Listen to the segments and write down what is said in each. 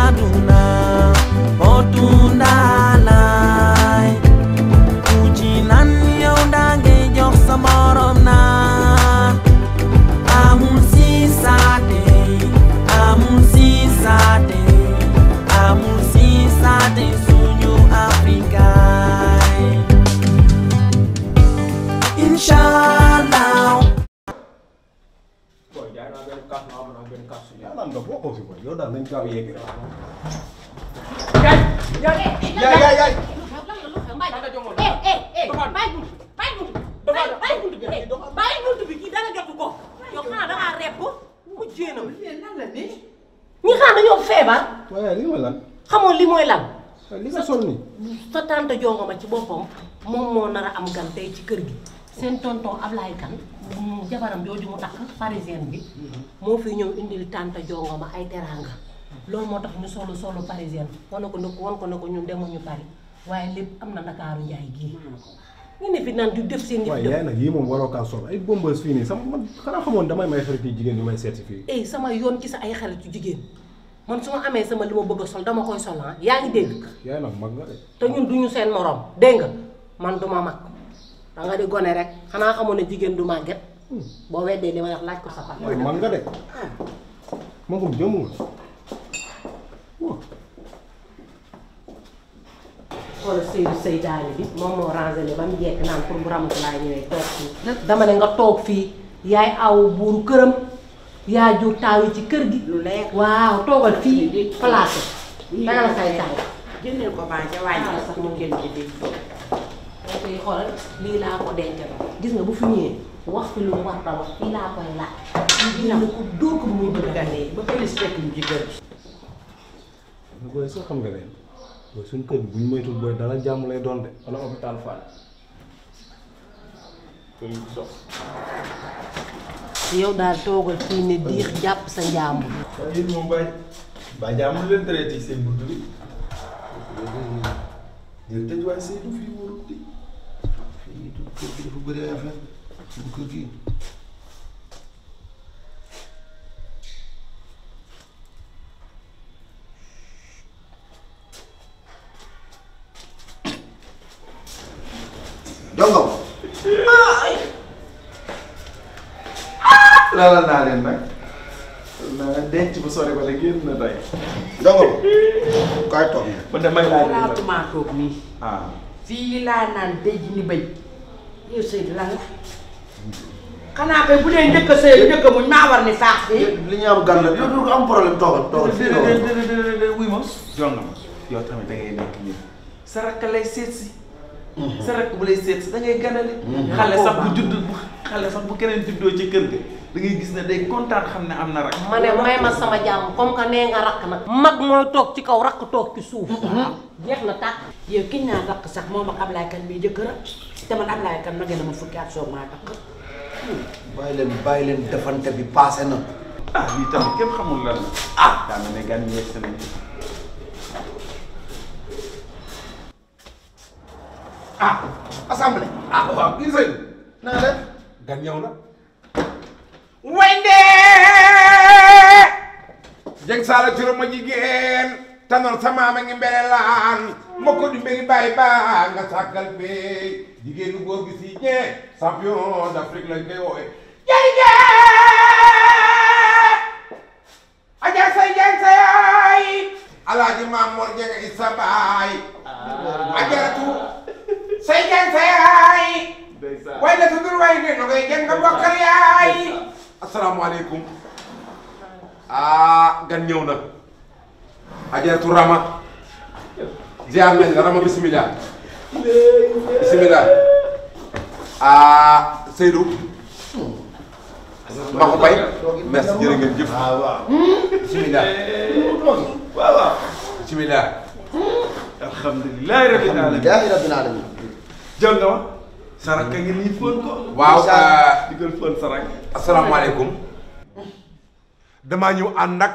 aduna potundalay ujinan yow dange jox sa morom naan amul sisaate amul sisaate amul sisaate suñu Afrikaay inshallah boy jaay naa benn kaas ma am naa benn kaas su yaa naan nga bokkoo si boy yow daal nañ gaaw yegg rek. yaay bàyyi buntu bi kii dara jotu ko yow xanaa da ngaa repp mu jéenam lan la ni ñi xanaa dañoo feebar waaye lii mooy lan. xamoon li mooy lan li nga sol nii. sa tante jongoma ci boppam moom moo nar a am gan tey ci kër gi seen tonton Ablaye Kane jabaram jooju mu takk parisienne bi moo fi ñëw indil tante jongoma ay teraanga loolu moo tax ñu solu parisienne wan ko ne ko ñun demuñu Paris waaye lépp am na Ndakaaru njaay gii ñu ne fi naan di def seen yëf waaye yaay nag yii moom waroo kaa sol ay bombes fii nii sama man xanaa xamoon damay may xarit yi jigéen ñi may seeti fii. sama yoon ci sa ay xaritu jigéen man su ma amee sama li ma bëgg a sol dama koy sol yaa ngi dégg yaay nag mag nga de. te ñun duñu seen morom dégg nga man duma mag da nga di gone rek xanaa xamoon ne jigéen du màgget boo weddee li ma wax laaj ko sa papa. mag nga de. magum jëmm nga. xoolal Seydou Seydaane bi moom moo rangé ba mu jekk naan pour bu Ramatulaay ñëwee toog fii dama ne nga toog fii yaay aw buuru këram yaa jur taaw yi ci kër gi. lu leer waaw toogal fii placé. danga la say taay. jëndee ko baa ca wàññi sax mu génn ci dégg. ok xoolal lii laa ko denc gis nga bu fi ñëwee wax fi lu mu war a wax fii laa koy laaj. dina ko dóor ko muy bëgg a dee ba félicité ñu ci kër gi. booy soo xam nga leen booy suñu kër gi bu ñu moytul booy dara jàmm lay doon de. wala hôpital Fann kër yi sox yow daal toogal fii ne diix jàpp sa njàmbur. waaye yéen moom ba jàmm leen traité seen bunt bi yéen tëj waaye Seydou fii wóorul di fii kër gi dafa bëri ay affaire bu kër gi jongo laalal naa leen nag naa denc bu sori ba la génn na tey jongo kaay toog man damay laaj xalaatuma toog nii ah fii laa naan dëj ni bëj yow Seydou lan la xanaa kay bu dee njëkk a Seydou njëkk a muñ maa war ni saax fii li ñu am gan la yow du am problème toogal fii nga war wuy ma jonga ma yow tamit da ngay nekk nit sa rakk lay seet si sa rakk bu lay seet si da ngay ganale xale sax bu judd xale sax bu keneen juddoo ci kër ga da ngay gis ne day kontaan xam ne am na rakk ma ne may ma sama jàmm comme que nee nga rakk nag. mag mooy toog ci kaw rakk toog ci suuf. jeex na tàkk. yow kiñ naa rakk sax moom ak Ablaye Kane bii jëkkër te man Ablaye Kane nag ma fukki at soog maa takk. bàyyi leen defante bi passé na ah lii tamit kenn xamul lan la ah daa mel ne gan ñi yegg si nañu ah assemblée ah waaw kii Seydou na nga def gan ñëw na. Wende jeng sala curo ma jigéen tanor sama ma ngi mbelelaan ma ko di mbiri bàyyi ba nga sàkkal be jigéenu góor gi si ñee champion d'Afrique lañ koy woowe jërige aja say jeng say alaaji Maam Mor Jeng Isa baay ajaratu say jeng say way la tudur way ne no ngay jeng nga bokkal yaay asalaamaaleykum ah gan ñëw na ajaratu Rama ziar nañ la Rama bismillah bismillah ah Seydou ma ko bay merci jërë ngeen jëf waaw bismillah waaw bismillah alhamdulilah rabbil alamin jël nga ma sarak ngi nii fóon ko waaw digal fóon sarak asalaamaaleykum damaa ñëw ànd ak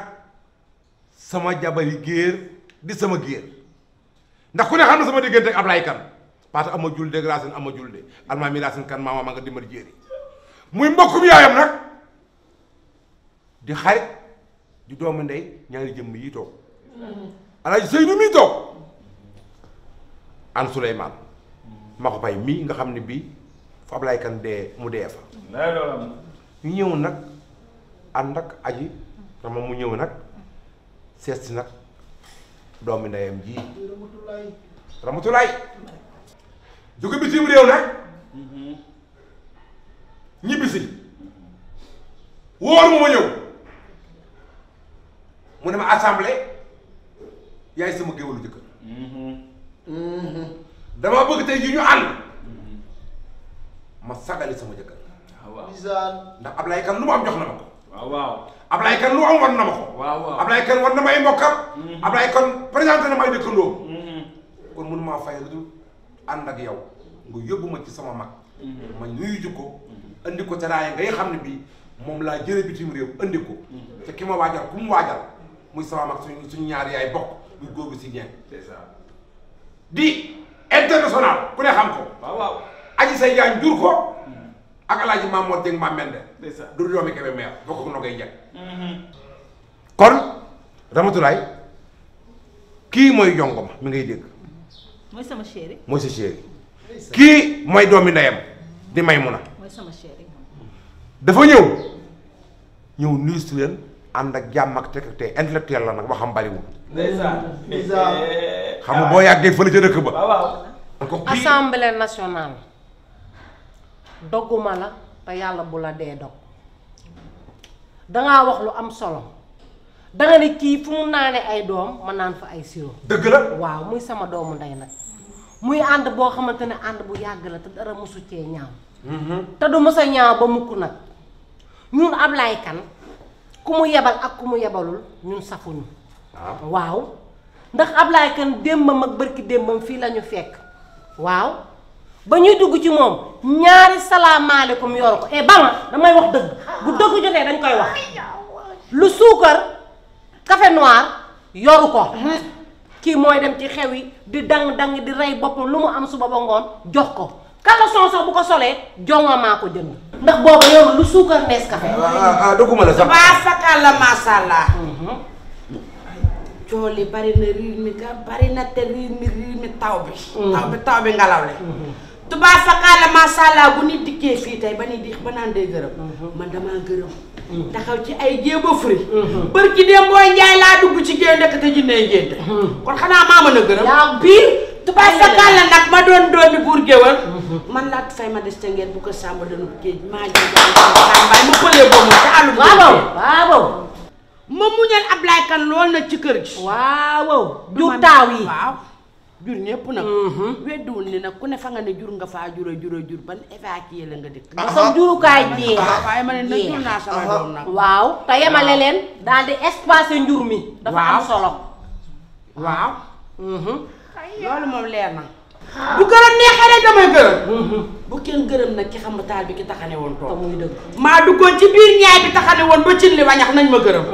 sama jabari géer di sama géer ndax ku ne xam na sama diggante ak Ablaye Kane parce que ama julde grâce ama julde almaa mi racine kan maama ma nga dimbali jéeri muy mbokkum yaayam nag di xarit di doomu ndey ñaari jëmm yi toog Alaaji Seydou mii toog an Souleymane ma ko bay mii nga xam ne bii fa Ablaye Kane dee mu dee fa ñu ñëw nag ànd ak aji Rama mu ñëw nag seet si nag doomi ndeyam ji Ramatulaay jóge bitim réew nag ñibbisi wóor mu ma ñëw mu ne ma assemblée yaay sama géwalu jëkkër dama bëgg tey ji ñu ànd ma sagali sama jëkkër ndax Ablaye Kane lu mu am jox na ma ko Ablaye Kane lu am wan na ma ko Ablaye Kane wan na ma ay mbokkam Ablaye Kane présenté na ma ay dëkkandoo kon mënu maa fay lu dul ànd ak yow nga yóbbu ma ci sama mag ma nuyu ji ko andi ko teraay ngay xam ne bii moom laa jële bitim réew andi ko te ki ma waajal ku mu waajal muy sama mag suñu ñaari yaay bokk muy góor gi si ñeent di international ku ne xam ko aji say jaañ jur ko ak alaaji Mamour Dieng Mame Mende du doomi Kébé meer bokk ko nogay njëkk kon Ramatulaay kii mooy jongoma mi ngay dégg mooy sama chéri mooy sa chéri kii mooy doomi ndeyam di Maymuna mooy sama chéri dafa ñëw nuyu si leen ànd ak jàmm ak te intellectuel la nag waxam bariwul xam nga boo yàggee fële ca dëkk ba Assemblée nationale dogguma la te yàlla bu la dee dog dangaa wax lu am solo danga ne kii fu mu naane ay doom ma naan fa ay siro dëgg la waaw muy sama doomu ndey nag muy ànd boo xamante ne ànd bu yàgg la te dara mosu cee ñaaw te du mës a ñaaw ba mukk nag ñun Ablaye Kane ku mu yebal ak ku mu yebalul ñun safuñu waaw ndax Ablaye Kane démbam ak bërki démbam fii lañu fekk waaw ba ñuy dugg ci moom ñaari salaamaaleykum yoru ko ba ma damay wax dëgg bu dëgg jotee dañ koy wax lu suukar café noir yoru ko kii mooy dem ci xew yi di dang di rey boppam lu mu am suba ba ngoon jox ko caleçon sax bu ko solee jonga maa ko jënd ndax booba yoru lu suukar nees café dëgguma la sax baa fakal la masàllaa cool yi bari na riir mi ga bari na te riir mi taw bi ngelaw le tubaa fakal la masàllaa bu nit dikkee fii tey ba ni di ba naan day gërëm man damaa gërëm taxaw ci ay jéeba furi bërki dem booy njaay laa dugg ci géej ndekk te jinnee ngénte kon xanaa maa mën a gërëm yaa biir tubaa fakal la nag ma doon doomi buur géwal man laa fay ma des te ngeen bu ko sàmba danu géej maa jëmbaay ma pëlee boobu te àllu waaw ma muñal Ablaye Kane lool nag ci kër gi waaw jur taaw yi waaw jur ñëpp nag weddiwul ni nag ku ne fa nga ne jur nga faa jur ban évacué la nga dëkk ba sa jurukaay jeex waaye ma ne nag jur naa sama doom nag waaw te yemale leen daal di espacé njur mi dafa am solo waaw loolu moom leer na bu gërëm neexee rek damay gërëm bu kenn gërëm nag ki xam taal bi ki taxane woon toog muy dëgg maa duggoon ci biir ñaay bi taxane woon ba cin li wañax nañ ma gërëm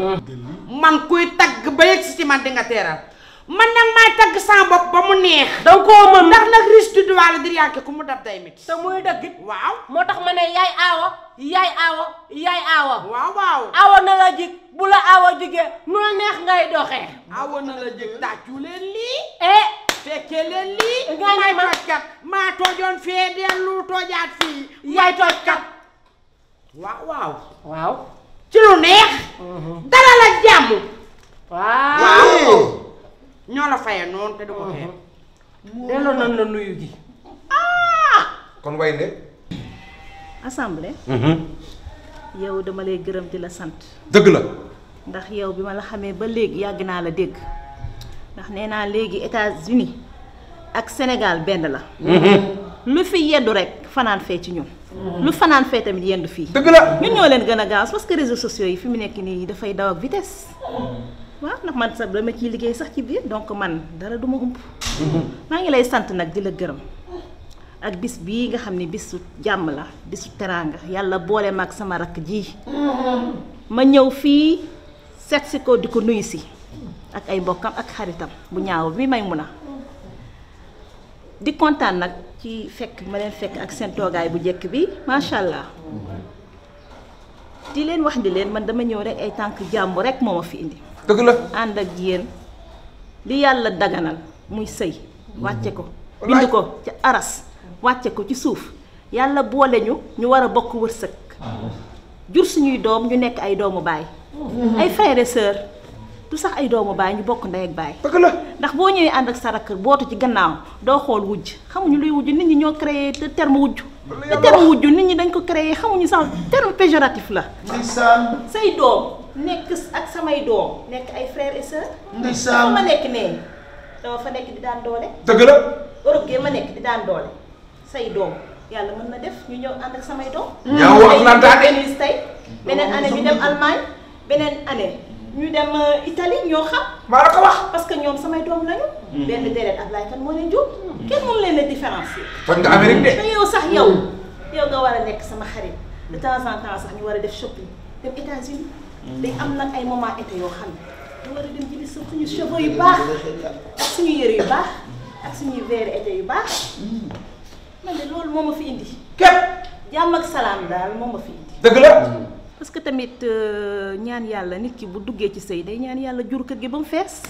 man kuy tagg ba yegg si ci man di nga teeral man nag maay tagg sama bopp ba mu neex danga koo mën ndax nag riche du duwaale di yànke ku mu dab day mit te muy dëgg waaw moo tax ma ne yaay aawa waaw awa na la jig bu la awa jigee nu la neex ngay doxee awa na la jig tàccu leen lii fekkee leen lii ngay ma tojkat maa toojoon fee dellu toojaat fii yaay tojkat waaw ci lu neex dara la jàmm waaw ñoo la faye noonu te du ko xeeb delloo nañ la nuyu gi kon way de assemblée yow dama lay gërëm di la sant dëgg la ndax yow bi ma la xamee ba léegi yàgg naa la dégg ndax nee naa léegi États-Unis ak Sénégal benn la lu fi yendu rek fanaan fee ci ñun lu fanaan fee tamit yendu fii dëgg la ñun ñoo leen gën a gaaw parce que réseaux sociaux yi fi mu nekk nii dafay daw ak vitesse waaw ndax man sax dama ciy liggéey sax ci biir donc man dara du ma ump maa ngi lay sant nag di la gërëm ak bis bii nga xam ne bisu jàmm la bisu teraanga yàlla boole ma ak sama rakk ji ma ñëw fii seet si ko di ko nuyu si ak ay mbokkam ak xaritam bu ñaaw bi Maymuna di kontaan nag ci fekk ma leen fekk ak seen toogaay bu njëkk bi macha allah di leen wax di leen man dama ñëw rek ay tànk jàmm rek moo ma fi indi dëgg la ànd ak yéen li yàlla daganal muy sëy wàcce ko bind ko ci aras wàcce ko ci suuf yàlla boole ñu war a bokk wërsëg jur suñuy doom ñu nekk ay doomu baay ay frères et sœurs du sax ay doomu baay ñu bokk ndey ak baay ndax boo ñëwee ànd ak sa rakk bootu ci gannaaw doo xool wujj xamuñu luy wujj nit ñi ñoo créé te terme wujj te terme wujj nit ñi dañ ko créé xamuñu sax terme péjoratif la say doom nekk ak samay doom nekk ay frères et sœurs dafa ma nekk nee dama fa nekk di daan doole dëgg la Europe gee ma nekk di daan doole say doom yàlla mën na def ñu ñëw ànd ak samay doom ñaaw Atlanta Venise tey beneen année ñu dem Allemagne beneen année ñu dem Italie ñoo xam maa la ko wax parce que ñoom samay doom lañu benn deret Ablaye Kane moo leen jur kenn mënu leen a différencier fan nga Amérique de te yow sax yow nga war a nekk sama xarit de temps en temps sax ñu war a def shopping dem États-Unis day am nag ay moment été yoo xam ne ñu war a dem jëli suñu cheveux yu baax ak suñu yëre yu baax ak suñuy verre été yu baax man de loolu moo ma fi indi képp jàmm ak salaam daal moo ma fi indi dëgg la parce que tamit ñaan yàlla nit ki bu duggee ci sëy day ñaan yàlla jur kër gi ba mu fees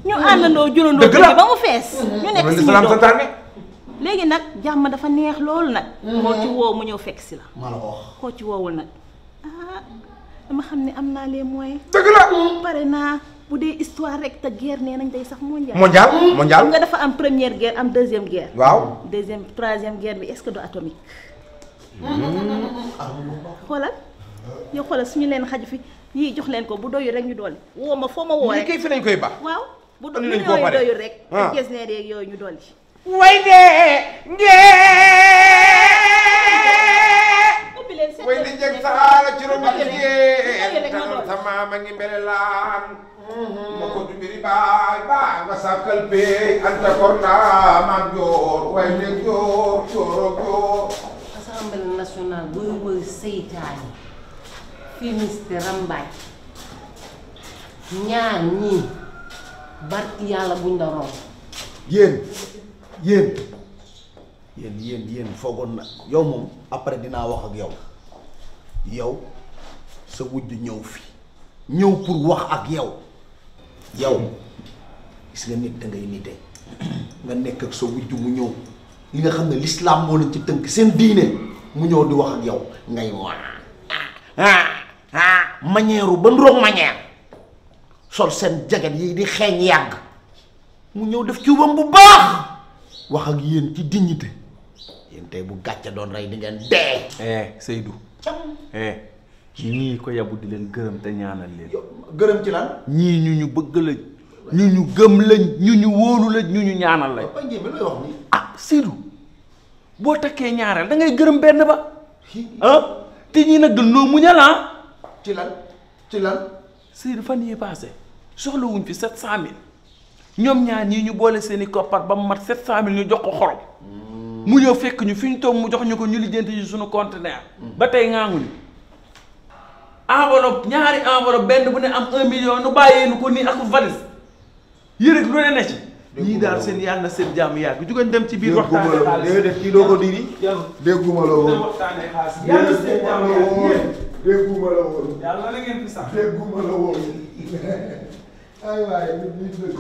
ñu àndandoo jurandoo kër gi ba mu fees ñu nekk si ñu doom léegi nag jàmm dafa neex loolu nag koo ci woo mu ñëw fekk si la koo ci woowul nag dama xam ne am naa les moyens dëgg la pare naa bu dee histoire rek te guerre nee nañ day sax mondial nga dafa am première guerre am deuxième guerre waaw deuxième troisième guerre bi est-ce que du atomique xoolal yow xoolal suñu leen xaju fi yii jox leen ko bu doyul rek ñu dolli woo ma foo ma woo rek kay fi nañ koy baax waaw bu doyul rek ak gis ne rek yooyu ñu dolli way de way di jeg saala ci roba jigéen tanam sama ma ngi mbele laan ma ko du mbiri baay baay nga sàkkal pey anta korna maam joor way de joor joor Assemblée nationale booy wër seytaane féministe rambaaj ñaar ñii barki yàlla buñ la romb yéen foogoon na yow moom après dinaa wax ak yow sa wujj ñëw fi ñëw pour wax ak yow gis nga nit da ngay nite nga nekk ak sa wujj mu ñëw li nga xam ne l'islam moo leen ci tënk seen diine mu ñëw di wax ak yow ngay manière ba ndoog manière sol seen jaget yi di xeeñ yàgg mu ñëw def cuubam bu baax wax ak yéen ci dignité yéen tey bu gàcce doon rey di ngeen dee. Seydou. ñii ko yabu di leen gërëm te ñaanal leen. gërëm ci lan. ñii ñu bëgg lañ ñu gëm lañ ñu wóolu lañ ñu ñaanal lañ. Seydou boo takkee ñaareel da ngay gërëm benn ba te ñii nag dañ noo muñal ci lan Seydou fan yii passé soxlawuñ fi 700000 ñoom ñaar ñii ñu boole seeni koppar ba mu mat 700000 ñu jox ko xorom mu ñëw fekk ñu fi ñu toog mu jox ñu ko ñu lijjanti ci suñu conteneur ba tey ngaanguñu enveloppe ñaari enveloppe benn bu ne am 1 million nu bàyyee nu ko nii ak valise yërëg lu ne ci ñii daal seen yàlla na seen jàmm yàgg jugañ dem ci biir waxtaanee xaalis déedéet kii doo ko diri dégguma la woon waxtaanee xaalis yàlla na seen jàmm yàgg dégguma la woon yàlla na ngeen fi sax dégguma la woon ay waay nit dëgg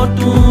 dootu